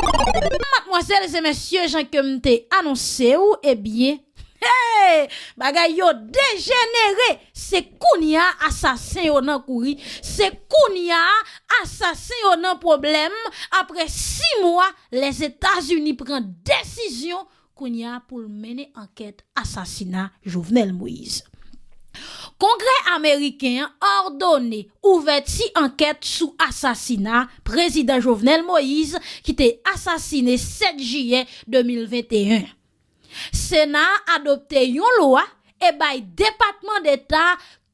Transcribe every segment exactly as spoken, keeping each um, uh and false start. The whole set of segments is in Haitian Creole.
Madmwazèl e mesye, jan ke m te anonse w, ebyen, hey, bagay yo dejenere. Se kounye a asasen yo nan kouri. Se kounye a asasen yo nan pwoblèm. Apre sis mwa, Lèzetazini pran desizyon kounye a pou l mennen ankèt asasina Jovenel Moïse. Kongrè ameriken an òdone ouvèti ankèt sou asasina Prezidan Jovenel Moïse, ki te asasine sèt jiyè de mil venteyen. Sena a adopte yon lwa e bay Depatman Deta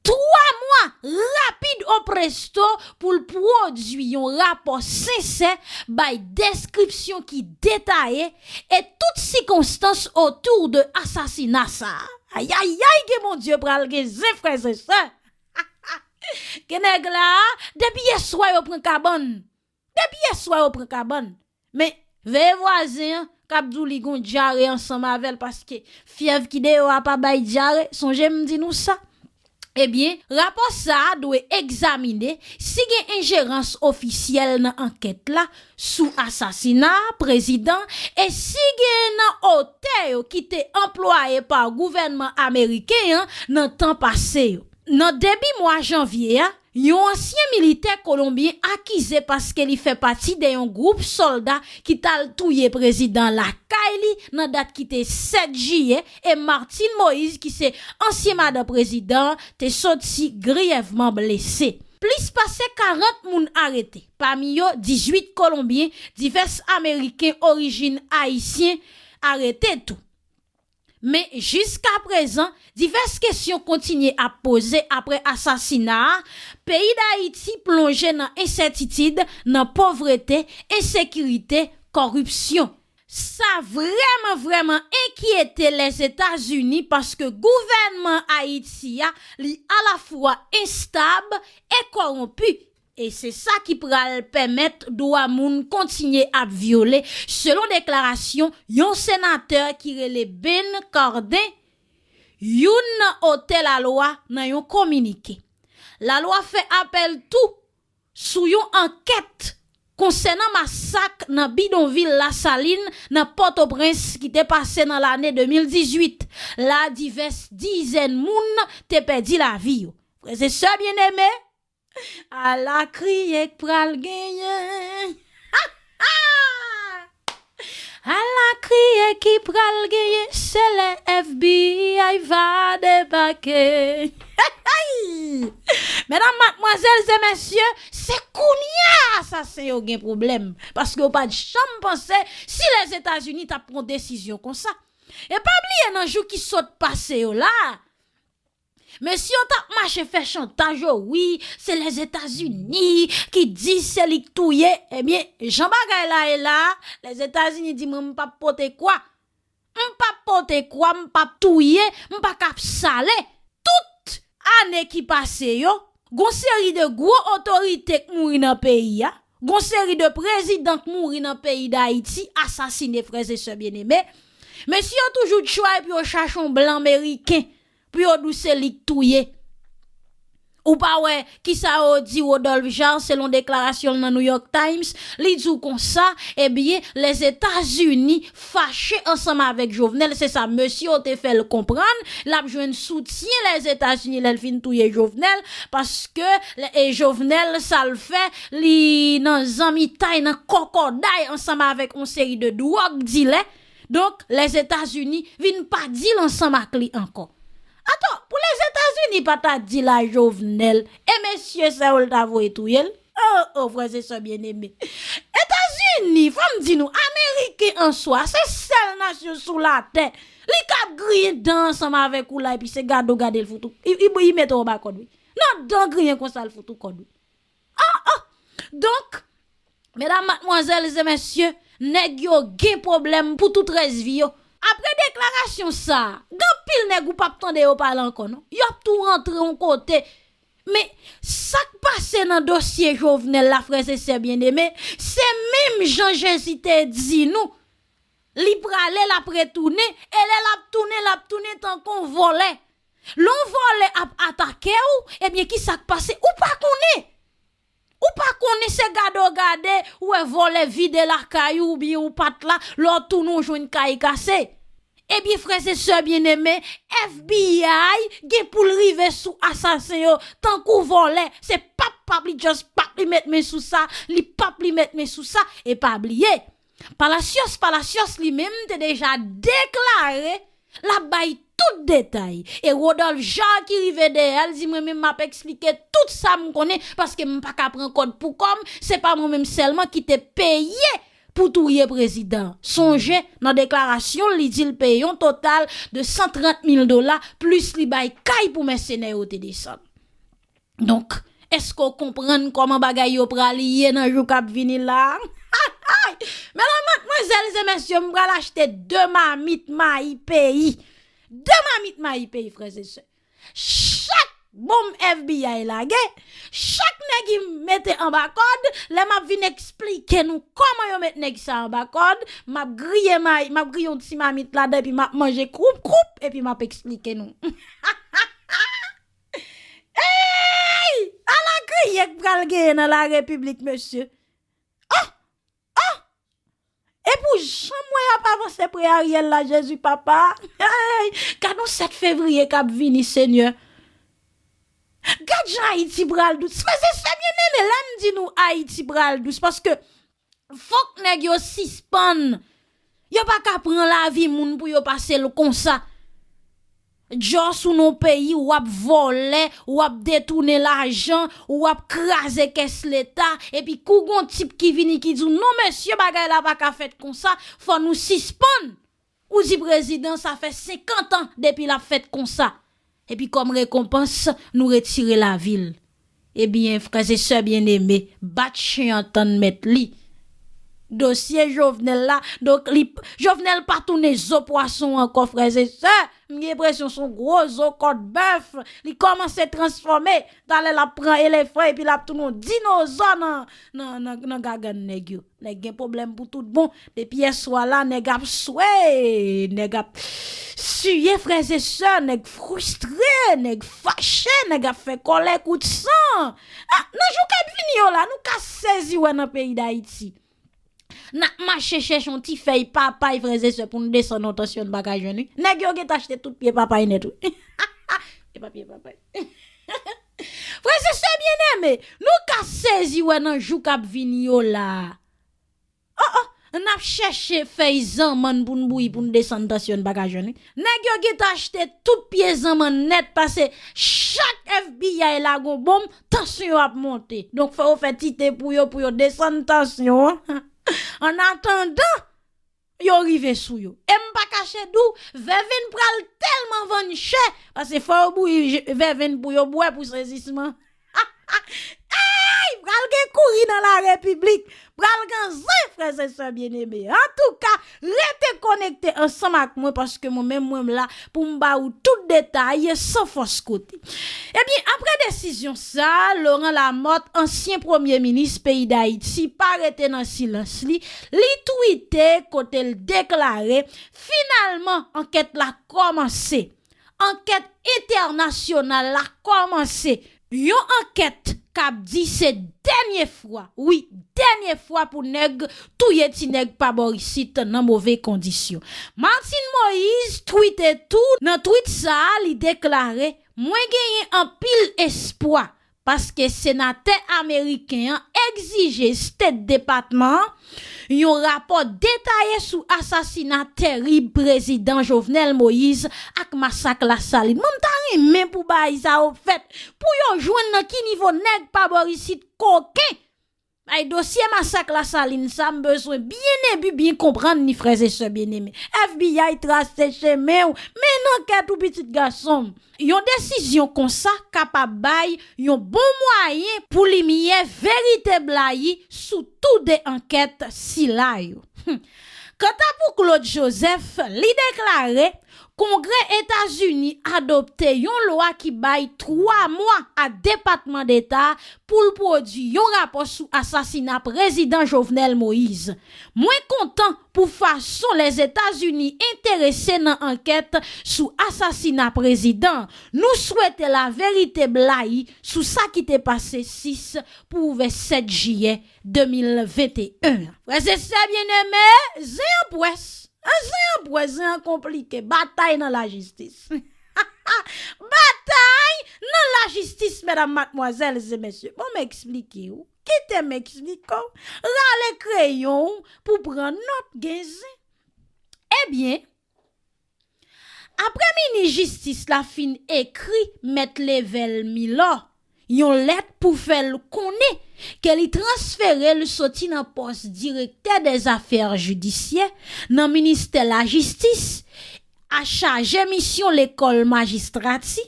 twa mwa rapid o presto pou l pwodui yon rapò sensè, bay deskripsyon ki detaye e tout sikonstans otou de asasina sa a. Ayayay, gen Bondye pral gen zen, frè e sè. Gen nèg la, depi yèswa yo pran kabann. Depi yèswa yo pran kabann. Men, veye vwazen an k ap di w li gon dyare ansanm avè l, paske fyèv ki deyò a pa bay dyare. Sonje m di nou sa. Ebyen, rapò sa a dwe egzamine si gen enjerans ofisyèl nan ankèt la sou asasina prezidan e si gen nan otè yo ki te anplwaye pa gouvènman ameriken an nan tan pase yo. Nan debi mwa janvye a, yon ansyen militè kolonbyen akize paske li fè pati de yon gwoup sòlda ki t al touye prezidan lakay li nan dat ki te sèt jiyè, e Martine Moïse, ki se ansyen madan prezidan an, te soti griyèvman blese. Plis pase karant moun arete, pami yo dizuit kolonbyen, divès ameriken orijin ayisyen arete tou. Men jiskaprezan, divès kesyon kontinye ap poze apre asasina a. Peyi Dayiti plonje nan ensètitid, nan povrete, ensekirite, kòripsyon. Sa vrèman, vrèman enkyete Lèzetazini, paske gouvènman Ayiti a, li alafwa enstab e kòwonpi. E se sa ki pral pèmèt dwa moun kontinye ap vyole, selon deklarasyon yon senatè ki rele Ben Cardin, youn nan otè lalwa, nan yon kominike. Lalwa fè apèl tou sou yon ankèt konsènan masak nan bidonvil Lasalin, nan Pòtoprens, ki te pase nan lane de mil dizuit, la divès dizèn moun te pèdi lavi yo. Frè e sè byeneme, ala kriye k pral genyen. Ala kriye ki pral genyen, se lè F B I va debake. Medam, madmwazèl e mesye, se kounye a asasen yo gen pwoblèm, paske yo pa t janm panse si Lèzetazini t ap pran desizyon konsa. E pa bliye nan jou ki sot pase yo la, mesye yo t ap mache fè chantaj yo, wi, se Lèzetazini ki di se li k touye. Ebyen, jan bagay la ye la, Lèzetazini di mwen m p ap pote kwa. M p ap pote kwa, m p ap touye, m pa ka ap sale. Tout ane ki pase yo, gon seri de gwo otorite k mouri nan peyi a, gon seri de prezidan k mouri nan peyi Dayiti, asasine, frè e sè byeneme. Mesye yo toujou try pou yo chache yon blan meriken pou yo di w se li k touye. Ou pa wè kisa yo di Rodolphe Jarre, selon deklarasyon l nan New York Times? Li di w konsa, ebyen, Lèzetazini fache ansanm avèk Jovenel, se sa mesye yo te fè l konprann, l ap jwenn soutyen Lèzetazini lè l fin touye Jovenel, paske lè, e Jovenel, sa l fè, li nan zanmitay, nan kòkòday ansanm avèk yon seri de dwòg dilè. Donk, Lèzetazini vin pa deal ansanm ak li ankò. Atò, pou Lèzetazini pa ta deal a Jovenel, e mesye sa yo l ta voye touye l? Oh, oh, frè e sè byeneme. Etazini, fò m di nou, Ameriken an swa, se sèl nasyon sou latè. Li k ap griyen dan ansanm avèk ou la, epi se gade w gade l fout ou, li, li, li mete w anba kòd, wi. Nan dan griyen konsa, l fout ou kòd, wi. Ah, ah! Donk, medam, madmwazèl e mesye, nèg yo gen pwoblèm pou tout rès vi yo. Apre deklarasyon sa a, gen anpil nèg ou p ap tande yo pale ankò, non. Y ap tou rantre yon kote. Men, sa k pase nan dosye Jovenel la, frè e sè byeneme, se menm jan Jezi te di nou, li prale, l ap retounen, e lè l ap tounen, l ap tounen tankou yon vòlè. Lè yon vòlè ap atake w, ebyen, kisa k pase? Ou pa konnen. Ou pa konnen. E se gade w gade, ou wè vòlè vide lakay ou oubyen ou pa t la, lè w tounen w jwenn kay kase. Ebyen, frè e sè byeneme, F B I gen pou l rive sou asasen yo tankou vòlè. Se pap, pap li just pap li met men sou sa, li pap li met men sou sa. E pa bliye, Palacios, Palacios li menm te deja deklare l ap bay tout detay. E Rodolphe Jean ki rive dèyè l di mwen menm m ap eksplike tout sa m konnen paske m pa ka pran kòd pou kò m, se pa mwen menm sèlman ki te peye pou touye prezidan. Sonje, nan deklarasyon l, li di l peye yon total de san trant mil dola, plis li bay kay pou mèsenè yo te desann. Donk, èske w konprann kòman bagay yo pral ye nan jou k ap vini la? Medam, madmwazèl e mesye, m pral achte de mamit mayi peyi. De mamit mayi peyi, frè e sè. Chak bonm F B I lage, chak nèg ki mete anba kòd, lè m ap vin eksplike nou kòman yo met nèg sa anba kòd, m ap griye may, m ap griye yon ti mamit ladan, epi m ap manje kroup kroup, epi m ap eksplike nou. Ey! Ala griye k pral genyen nan la repiblik, mesye. Oh! Oh! E pou jan m wè y ap avanse pre Ariel la, Jezi papa. Hey, gad yon sèt fevriye k ap vini, Senyè. Gad jan Ayiti pral dous. Frè e sè byeneme, lè m di nou Ayiti pral dous, paske fòk nèg yo sispann. Yo pa ka pran lavi moun pou yo pase l konsa. Djòs ou nan peyi, w ap vòlè, w ap detounen lajan, w ap kraze kès leta, epi kou gon tip ki vini ki di w, non mesye, bagay la pa ka fèt konsa, fò nou sispann. Ou di prezidan, sa fè senkant an depi l ap fèt konsa. Epi kòm rekonpans, nou retire lavi l. Ebyen, frè e sè byeneme, bat chen an tann mèt li. Dosye Jovenel la, donk li, Jovenel pa tounen zo pwason ankò, frè e sè. M gen enpresyon se yon gwo zo kòt bèf. Li kòmanse transfòme. Talè l ap pran elefan epi l ap tounen yon dinozò nan, nan, nan, nan gagann nèg yo. Nèg gen pwoblèm pou tout bon. Depi yèswa la, nèg ap swe, nèg ap siye, frè e sè, nèg fristre, nèg fache, nèg ap fè kòlè kout san. Ah, nan jou k ap vini yo la, nou ka sezi wè nan peyi Dayiti. N ap mache chèche yon ti fèy papay, frè e sè, pou n desann yon tansyon n pa ka jwenn, wi. Nèg yo gentan achte tout pye papay nèt, wi. E pa pye papay. Frè e sè byeneme, nou ka sezi wè nan jou k ap vini yo la. Oh, oh, n ap chèche fèy zanmann pou n bouyi, pou n desann tansyon n pa ka jwenn, wi. Nèg yo gentan achte tout pye zanmann nèt, paske chak F B I lage yon bonm, tansyon yo ap monte. Donk, fò yo fè ti te pou yo, pou yo desann tansyon an. Annatandan, yo rive sou yo. E m pa kache di w, vèvenn pral tèlman vann chè, paske fò yo bouyi je-, vèvenn pou yo bwè pou sezisman. Ey, pral gen kouri nan la repiblik, pral gen zen, frè e sè byeneme. Antouka, rete konekte ansanm ak mwen, paske mwen menm, mwen la pou m ba ou tout detay san fòs kote. Ebyen, apre desizyon sa, Laurent Lamothe, ansyen premye minis peyi Dayiti, pa rete nan silans li, li twite kote l deklare, finalman, ankèt la kòmanse. Ankèt entènasyonal la kòmanse. Yon ankèt k ap di se dènye fwa, wi, dènye fwa pou nèg touye ti nèg pa bò isit nan move kondisyon. Martine Moïse twite tou, nan twit sa a, li deklare, mwen genyen anpil espwa, paske senatè ameriken an egzije State Department an yon rapò detaye sou asasina terib prezidan Jovenel Moïse ak masak Lasalin. Mwen, m ta renmen pou bagay sa yo fèt, pou yo jwenn nan ki nivo nèg pa bò isit koken. Ay, dosye masak Lasalin sa, m bezwen byen ebi, byen konprann li, frè e sè byeneme. F B I trase chemen w, mennen ankèt ou, pitit gason m. Yon desizyon konsa kapab bay yon bon mwayen pou limyè verite blayi sou tou de ankèt sila yo. Kanta pou Claude Joseph, li deklare, Kongrè Etazini adopte yon lwa ki bay twa mwa a Depatman Deta pou l pwodui yon rapò sou asasina Prezidan Jovenel Moïse. Mwen kontan pou fason Lèzetazini enterese nan ankèt sou asasina prezidan. Nou swete laverite blayi sou sa ki te pase sis pou ouvè sèt jiyè de mil venteyen an. Frè e sè byeneme, zen an pwès. An zen an pwès, zen an konplike. Batay nan lajistis. Batay nan lajistis, medam, madmwazèl e mesye. Bon, m eksplike w. Kite m eksplike w. Rale kreyon w pou pran nòt, gen zen. Ebyen, apre minis jistis la fin ekri Mèt Level Milò yon lèt pou fè l konnen ke li transfere l soti nan pòs direktè dèzafè jidisyè nan ministè lajistis a chaje misyon lekòl majistrati,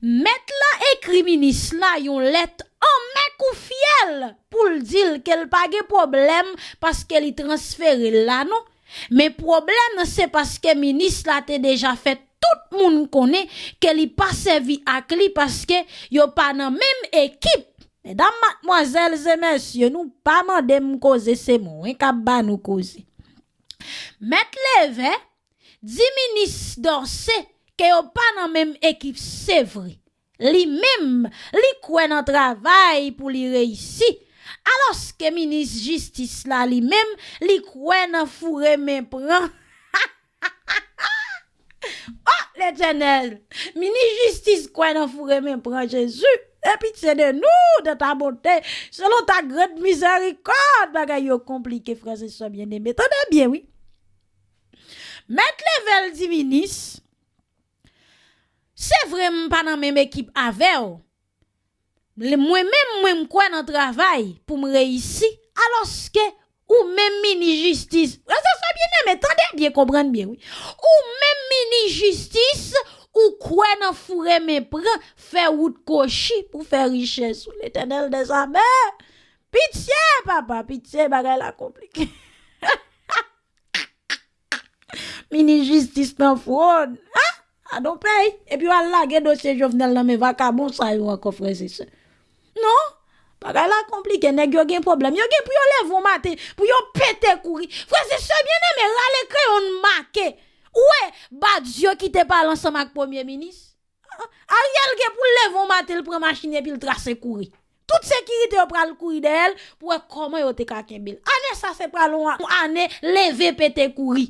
mèt la ekri minis la yon lèt anmè kou fyèl pou l di l ke l pa gen pwoblèm paske li transfere l la non. Men pwoblèm nan se paske minis la te deja fè tout moun konnen ke li pa sèvi ak li paske yo pa nan menm ekip. Medam, madmwazèl e mesye, nou pa mande m koze, se mwen k ap ba nou koze. Mèt Levè di minis Dorcé ke yo pa nan menm ekip, se vre. Li menm, li kwè nan travay pou li reyisi. Alòske minis jistis la, li menm, li kwè nan foure men pran. Oh, Letènèl! Minis jistis kwè nan foure men pran, Jezi! Aie pitié de nous dans ta bonté, selon ta grande miséricorde. Bagay yo konplike, frè e sè byeneme. Tande byen, wi. Mèt Levè di minis, se vre m pa nan menm ekip avè w. Mwen menm, mwen m kwè nan travay pou m reyisi, alòske ou menm minis jistis, frè e sè byeneme, tande byen, konprann byen, wi. Ou menm minis jistis, ou kwè nan foure men pran, fè wout kwochi pou fè richès ou, Letènèl dèzame. Pitye, papa, pitye, bagay la konplike. Minis jistis nan fwod. Hein? Gadon peyi. Epi yo al lage dosye Jovenel nan men vakabon sa yo ankò, frè e sè. Non, bagay la konplike, nèg yo gen pwoblèm. Yo gen pou yo leve yon maten, pou yo pete kouri. Frè e sè byeneme, rale kreyon n make. Ou wè, Badio ki te pale ansanm ak premye minis? Ariel gen pou l leve yon maten, l pran machin epi l trase kouri. Tout sekirite yo pral kouri dèyè l pou wè kòman yo te ka kenbe l. Ane sa se pral yon ane leve pete kouri.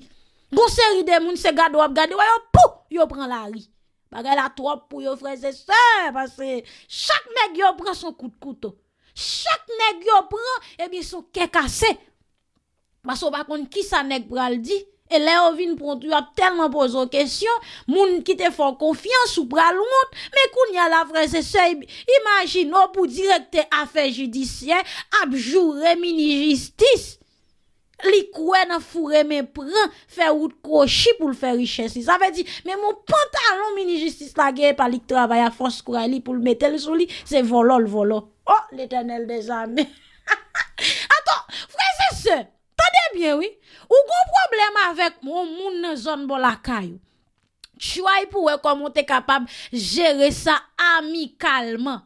Gon seri de moun se gade w ap gade, wè yo, pou yo pran lari. Bagay la twòp pou yo, frè e sè, paske chak nèg yo pran se yon kout kouto. Chak nèg yo pran, ebyen, se yon kè kase. Paske w pa konn kisa nèg pral di. E lè yo vin pran w tou, y ap tèlman poze w kesyon, moun ki te fè w konfyans, ou pral wont. Men kounye a la, frè e sè, imajine w pou direktè afè jidisyè ap joure minis jistis. Li kwè nan foure men pran, fè wout kwochi pou l fè richès li. Sa vle di, menm yon pantalon minis jistis la gen, e pa li k travay a fòs kouray li pou l mete l sou li, se vòlò l vòlò. Oh, Letènèl dèzame! Atann, frè e sè, tande byen, wi. Ou gon pwoblèm avèk yon moun nan zòn bò lakay ou. Tchway pou wè kòman w te kapab jere sa amikalman.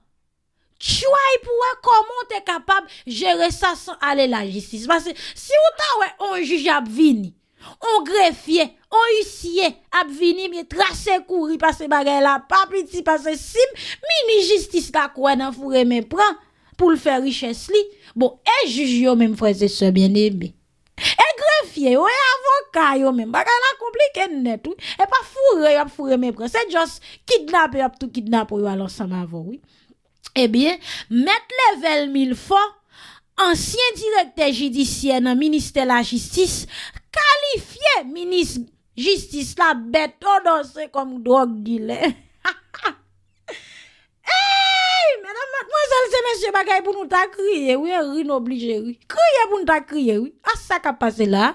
Tchway pou wè kòman w te kapab jere sa san ale lajistis. Paske si w ta wè yon jij ap vini, yon grefye, yon isye ap vini, men trase kouri, paske bagay la pa piti, paske si minis jistis la kwè nan foure men pran pou l fè richès li, bon, e jij yo menm, frè e sè byeneme? E grefye yo, e avoka yo menm? Bagay la konplike nèt, wi. E pa foure yo ap foure men pran. Se just kidnape yo ap tou kidnape yo al ansanm avè w, wi. Ebyen, Mèt Level Milfò, ansyen direktè jidisyè nan ministè lajistis, kalifye minis jistis la, Bèto Dòse, kòm dwòg dilè. Ey, medam, madmwazèl, se mesye, bagay pou nou ta kriye, wi, e ri nou oblije ri. Kriye pou nou ta kriye, wi. A sa k ap pase la a?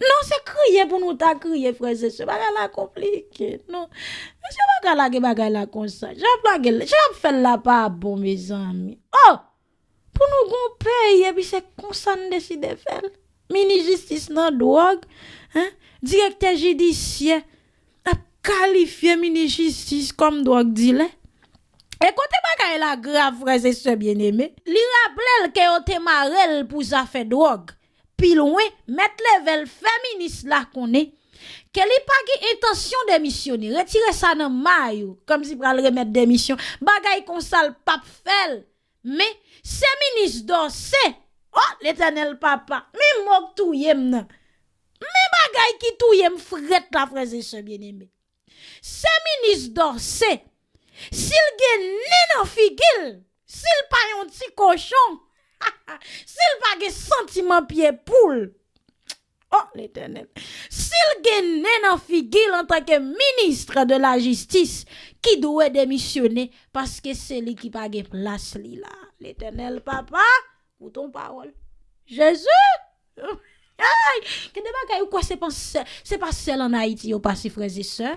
Non, se kriye pou nou ta kriye, frè e sè. Bagay la konplike, non. Mesye, pa ka lage bagay la konsa. Jan ap lage l, jan ap fè l la pa bon, mezanmi. Oh! Pou nou gon peyi, epi se konsa n deside fè l. Minis jistis nan dwòg, hein? Direktè jidisyè ap kalifye minis jistis kòm dwòg dilè. E kote bagay la grav, frè e sè byeneme, li raple l ke yo te mare l pou zafè dwòg. Pi lwen, Mèt Level fè minis la konnen ke li pa gen entansyon demisyone. Retire sa nan may ou, kòmsi pral remèt demisyon. Bagay konsa l p ap fè l. Men, se minis Dorcé. O, Letènèl papa, men mo k touye m nan. Men bagay ki touye m frèt la, frè e sè byeneme. Se minis Dorcé, si l gen nen nan figi l, si l pa yon ti kochon, si l pa gen santiman pye poul, o Letènèl, si l gen nen nan figi l antanke ministre de la justice ki dwe demisyone paske se li ki pa gen plas li la. Letènèl papa, Kouton pawòl. Jezi! Ay! Gen de bagay ou kwè se pa sè-, se pa sèl ann Ayiti yo pase, frè e sè.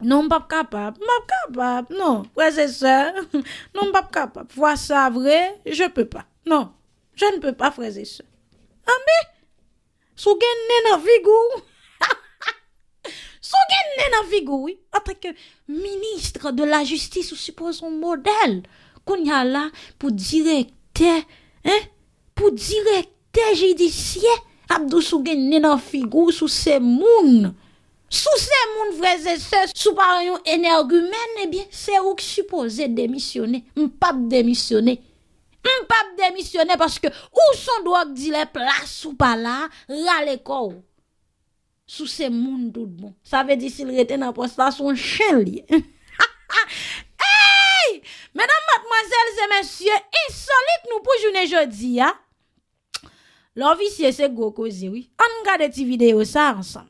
Non, m p ap kapab. M p ap kapab. Non, frè e sè. Non, m p ap kapab. Vwa sa vre, je peux pas. Non, je ne peux pas, frè e sè. Anben, Si w gen nen nan figi w, si w gen nen nan figi w, wi, antanke ministre de la justice, ou sipoze yon modèl. Kounye a la, pou direktè, en, pou direktè jidisyè, ap di w si w gen nen nan figi w, si w se moun. Si w se moun, frè e sè, si w pa yon enègimèn, ebyen, se ou k sipoze demisyone. M p ap demisyone. M p ap demisyone paske ou s on dwòg dilè, plas ou pa la, rale kò w. Si w se moun tout bon. Sa vle di si l rete nan pòs la, s on chen l ye. Ey! Medam, madmwazèl e mesye, ensolit nou pou jounen jodi a. Lè w visye, se gwo koze, wi. Ann gade ti videyo sa a ansanm.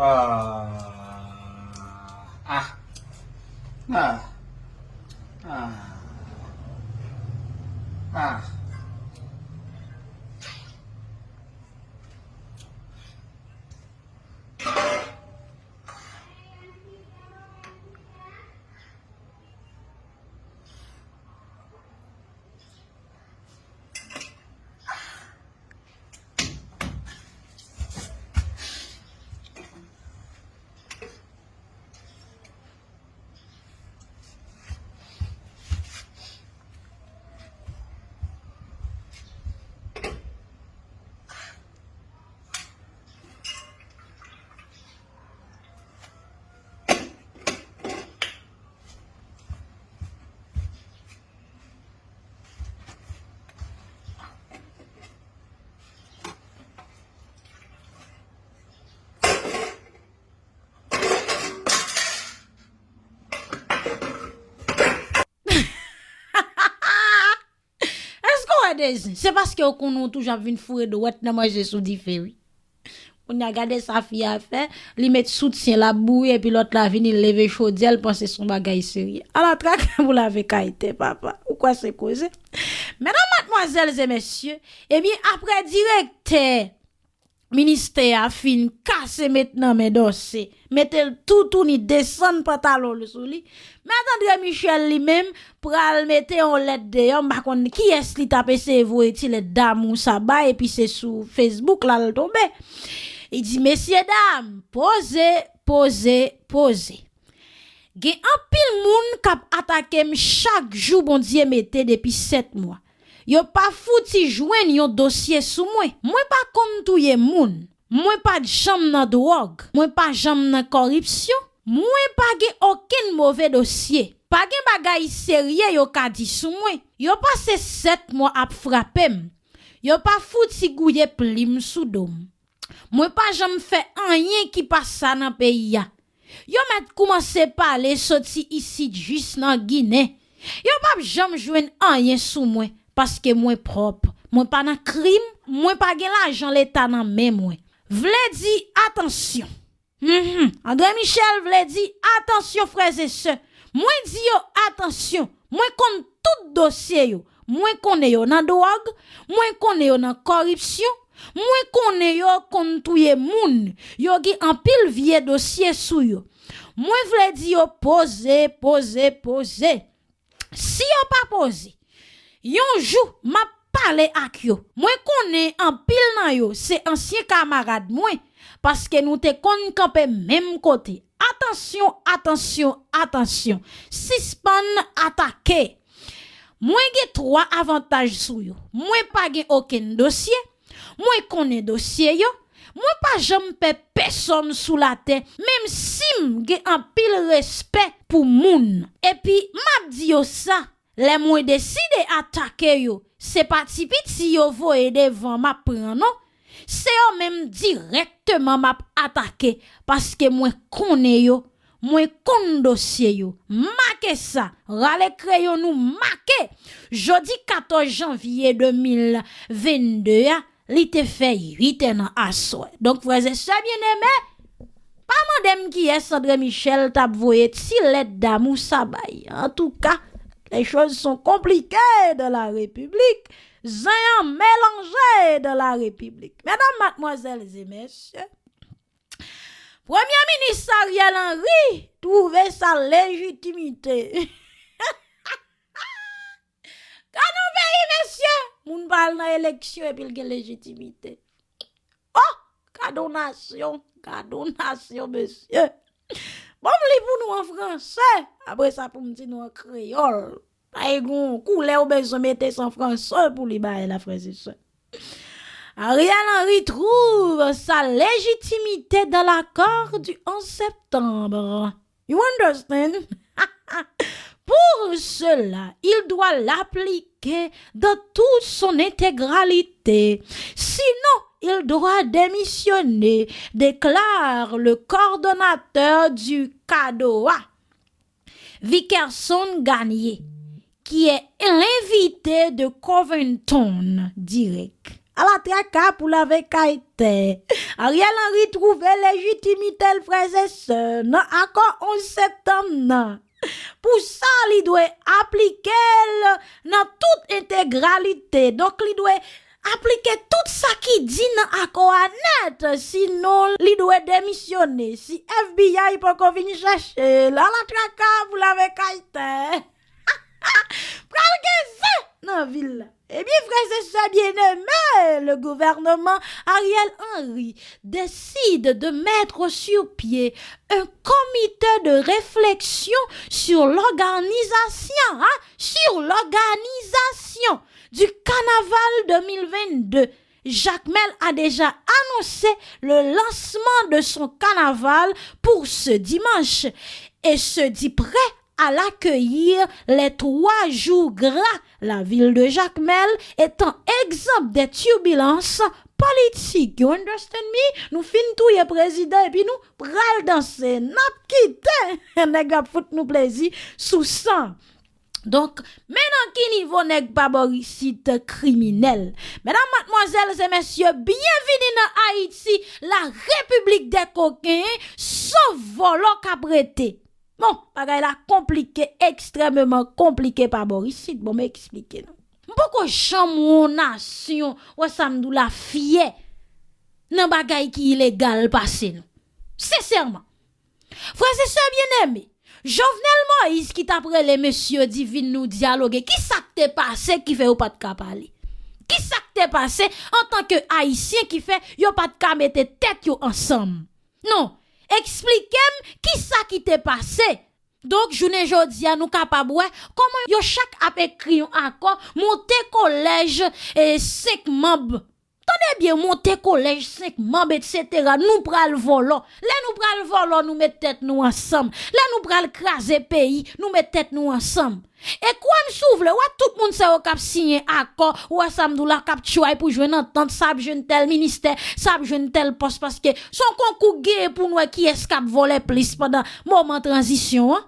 Ah. Ah. Ah. Ah. Ah. Èske w wè de zen? Se paske yo konnen w toujou ap vin foure dwèt nan manje sou dife, wi. Kounye a, gade sa fi a fè, li met soutyen l ap bouyi, epi lòt la vini, l leve chodyè, l panse se yon bagay serye. Ala traka pou lave kay tè, papa. Ou kwè se koze? Medam, madmwazèl e mesye, ebyen, apre direktè ministè a fin kase met nan men Dorcé, mete l toutouni, desann pantalon l sou li, Mèt André Michel li menm pral mete yon lèt deyò, m pa konn kiyès li t ap eseye voye ti lèt damou sa bay, epi se sou Facebook la l tonbe. Li di, mesyedam, poze, poze, poze. Gen anpil moun k ap atake m chak jou Bondye mete depi sèt mwa. Yo pa fouti jwenn yon dosye sou mwen. Mwen pa konn touye moun. Mwen pa t janm nan dwòg. Mwen pa janm nan kòripsyon. Mwen pa gen okenn move dosye. Pa gen bagay serye yo ka di sou mwen. Yo pase sèt mwa ap frape m. Yo pa fouti gouye plim sou do m. Mwen pa janm fè anyen ki pa sa nan peyi a. Yo mèt koumanse pale soti isit jis nan Ginen. Yo p ap janm jwenn anyen sou mwen, paske mwen pwòp, Mwen pa nan krim, mwen pa gen lajan leta nan men mwen. Vle di atansyon. Mhm. André Michel vle di atansyon, frè e sè. Mwen di yo atansyon. Mwen konn tout dosye yo. Mwen konnen yo nan dwòg. Mwen konnen yo nan kòripsyon. Mwen konnen yo konn touye moun. Yo gen anpil vye dosye sou yo. Mwen vle di yo poze, poze, poze. Si yo pa poze, yon jou m ap pale ak yo. Mwen konnen anpil nan yo se ansyen kamarad mwen, paske nou te konn kanpe menm kote. Atansyon, atansyon, atansyon. Sispann atake. Mwen gen twa avantaj sou yo. Mwen pa gen okenn dosye. Mwen konnen dosye yo. Mwen pa janm pè pèsonn sou latè, menm si m gen anpil respè pou moun. Epi, m ap di yo sa, lè mwen deside atake yo, se pa ti piti yo voye devan m ap pran non. Se yo menm dirèkteman m ap atake, paske mwen konnen yo, mwen konn dosye yo. Make sa, rale kreyon nou make. Jodi katòz janvye de mil vennde a, li te fè uit è nan aswè. Donk, frè e sè byeneme, pa mande m kiyès André Michel t ap voye ti lèt damou sa bay. Antouka, les choses sont compliquées dans la République. Zen an melanje dans la République. Medam, madmwazèl e mesye, Premye Minis Ariel Henry twouve sa lejitimite. Gade yon peyi, mesye! Moun pa al nan eleksyon epi l gen lejitimite. Oh! Gade yon nasyon, gade yon nasyon, mesye! Bon, m li pou nou an franse, apre sa pou m di nou an kreyòl. Pa gen yon koulè ou bezwen mete san franse pou li bay la, frè e sè. Ariel Henry trouve sa légitimité dans l'accord du onze septembre. You understand? Pour cela, il doit l'appliquer dans toute son intégralité. Sinon, il doit démissionner, déclare le coordonnateur du CADOA, Vikerson Gagné, qui est l'invité de Covington Direct. Ala traka pou lave kay tè. Ariel Henry twouve lejitimite l, frè e sè, nan akò onz septanm nan. Pou sa, li dwe aplike l nan tout entegralite. Donk, li dwe aplike tout sa ki di nan akò a nèt. Sinon, li dwe demisyone. Si F B I poko vin chèche l, ala traka pou lave kay tè. Pral gen zen nan vil la. Ebyen, frè e sè byeneme, le gouvernement Ariel Henry décide de mettre sur pied un comité de réflexion sur l'organisation, hein, sur l'organisation du carnaval deux mille vingt-deux. Jakmèl a déjà annoncé le lancement de son carnaval pour ce dimanche et se dit prêt à l'accueillir les trois jours gras, la ville de Jacmel étant exempte des turbulences politiques. You understand me? Nou fin touye prezidan epi nou pral danse. N ap kite nèg ap fout nou plezi sou san. Donk, men nan ki nivo nèg pa bò isit kriminèl. Medam, madmwazèl e mesye, byenvini nan Ayiti, la République des coquins, sof vòlò k ap rete. Bon, bagay la konplike, ekstrèmeman konplike pa bò isit. Bon, m eksplike nou. M poko janm wè yon nasyon, wè sa m di w la, fyè nan bagay ki ilegal pase nou. Sensèman. Frè e sè byeneme, Jovenel Moïse ki t ap rele mesye yo di vin nou dyaloge, ki sa k te pase ki fè yo pa t ka pale? Ki sa k te pase antanke Ayisyen ki fè yo pa t ka mete tèt yo ansanm? Non, eksplike m ki sa ki te pase. Donk, jounen jodi a, nou kapab wè kòman yo chak ap ekri yon akò, monte kolèj, e, senk manm. Tande byen, monte kolèj, senk manm, etsetera. Nou pral vòlò. Lè nou pral vòlò, nou met tèt nou ansanm. Lè nou pral kraze peyi, nou met tèt nou ansanm. E kwè m si w vle, w wè tout moun sa yo k ap siyen akò, w wè sa m di w la, k ap tchway pou jwenn antant, sa ap jwenn tèl ministè, sa ap jwenn tèl pòs, paske se yon konkou k genyen pou n wè kiyès k ap vòlè plis pandan moman tranzisyon an.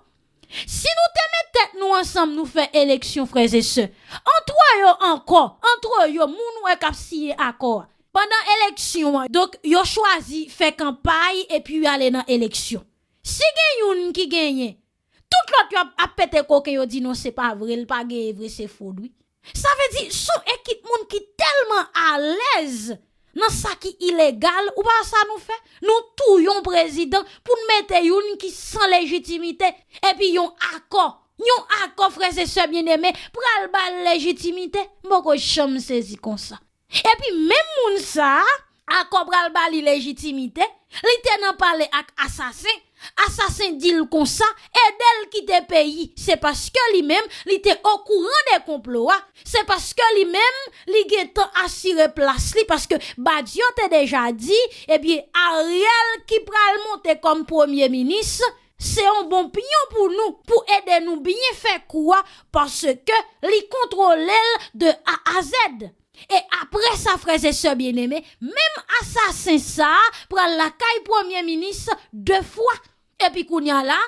Si nou te met tèt nou ansanm, nou fè eleksyon, frè e sè, antre yo ankò, antre yo, moun ou wè k ap siyen akò a, pandan eleksyon an, donk, yo chwazi fè kanpay epi y ale nan eleksyon. Si gen youn ki genyen, tout lòt yo ap, ap pete koken, yo di non, se pa vre, l pa genyen vre, se fwod, wi. Sa vle di, s on ekip moun ki tèlman alèz nan sa ki ilegal, ou pa wè sa nou fè? Nou touye yon prezidan pou n mete youn ki san lejitimite, epi yon akò, yon akò, frè e sè byeneme, pral ba l lejitimite. M poko janm sezi konsa. Epi menm moun sa a, akò pral ba li lejitimite, li te nan pale ak asasen, asasen di l konsa, ede l kite peyi, se paske li menm, li te okouran de konplo a, se paske li menm, li gentan asire plas li, paske Badio te deja di, ebyen, Ariel ki pral monte kòm premye minis, se yon bon pyon pou nou, pou ede nou byen fè kou a, paske li kontwole l de A a Z. E apre sa, frè e sè byeneme, menm asasen sa a pral lakay premye minis de fwa. Epi kounye a la,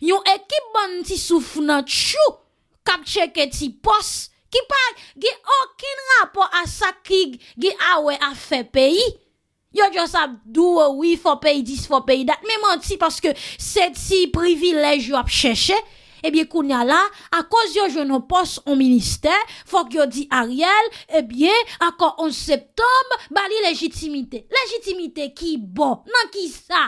yon ekip bann ti souf nan tchou k ap tcheke ti pòs ki pa gen okenn rapò a sa ki gen a wè a fè peyi. Yo just ap di w, wi, fò peyi dis, fò peyi dat. Men manti, paske se ti privilèj yo ap chèche. Ebyen, kounye a la, akoz yo jwenn yon pòs, yon ministè, fòk yo di Ariel, ebyen, akò onz septanm, ba li lejitimite. Lejitimite ki bò? Nan ki sa?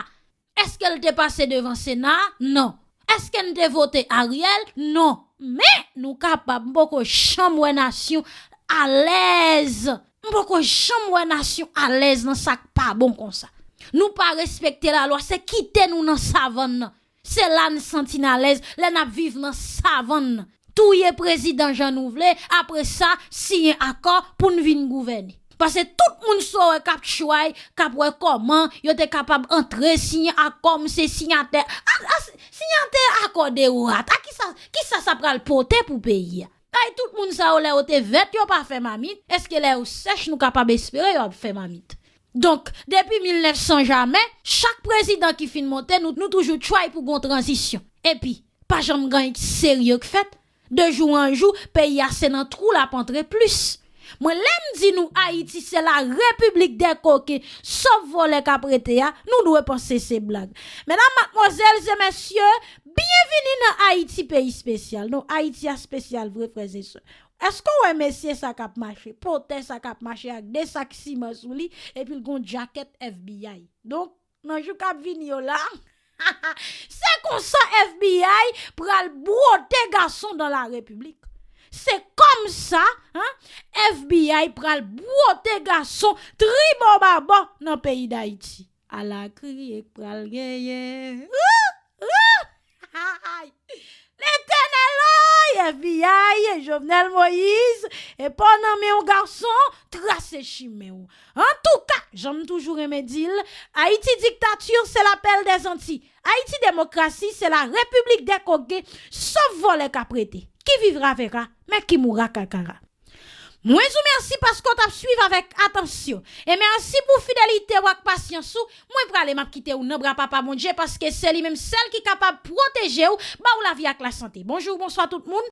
Èske l te pase devan Sena a? Non. Èske n te vote Ariel? Non. Men, nou kapab, m poko janm wè nasyon alèz. M poko janm wè nasyon alèz nan sa k pa bon konsa. Nou pa respekte lalwa, se kite nou nan savann nan. Se la n santi n alèz, lè n ap viv nan savann nan. Touye prezidan jan nou vle, apre sa, siyen akò pou n vin gouvène. Paske tout moun sa w wè k ap tchway, k ap wè kòman yo te kapab antre siyen akò, m se siyatè. A, a, siyatè akò de rat. A kisa, kisa sa pral pote pou peyi a? Ay, tout moun sa yo, lè yo te vèt, yo pa fè mamit. Èske lè yo sèch, nou kapab espere yo ap fè mamit? Donk, depi mil nèf san jamè, chak prezidan ki fin monte, nou, nou toujou tchway pou gon tranzisyon. Epi, pa janm gen anyen serye k fèt. De jou an jou, peyi a se nan twou l ap antre plis. Mwen, lè m di nou Ayiti se la repiblik dè koken, sòf vòlè k ap rete a, nou dwe panse se blag. Medam, madmwazèl e mesye, byenvini nan Ayiti peyi espesyal. Non, Ayiti a espesyal vre, frè e sè. Èske w wè mesye sa k ap mache, potè sa k ap mache ak de sak siman sou li, epi l gon djakèt F B I? Donk, nan jou k ap vini yo la, se konsa F B I pral bwote gason dan la repiblik. Se kòmsa, en, F B I pral bwote gason tribòbabò nan peyi Dayiti. Ala kriye k pral genyen. Letènèl, oy, F B I, Jovenel Moïse, e pa w nan men yon gason, trase chimen w. Antouka, jan m toujou renmen di l, Ayiti diktati, se lapèl dè zanti. Ayiti demokrasi, se la repiblik dè koken, sòf vòlè k ap rete. Qui vivra verra, mais qui mourra kakara. Mwen di w mèsi paske w t ap swiv avèk atansyon. E mèsi pou fidelite w ak pasyans ou. Mwen prale, m ap kite w nan bra Papa Bondye, paske se li menm sèl ki kapab pwoteje w, ba w lavi ak lasante. Bonjou, bonswa tout moun.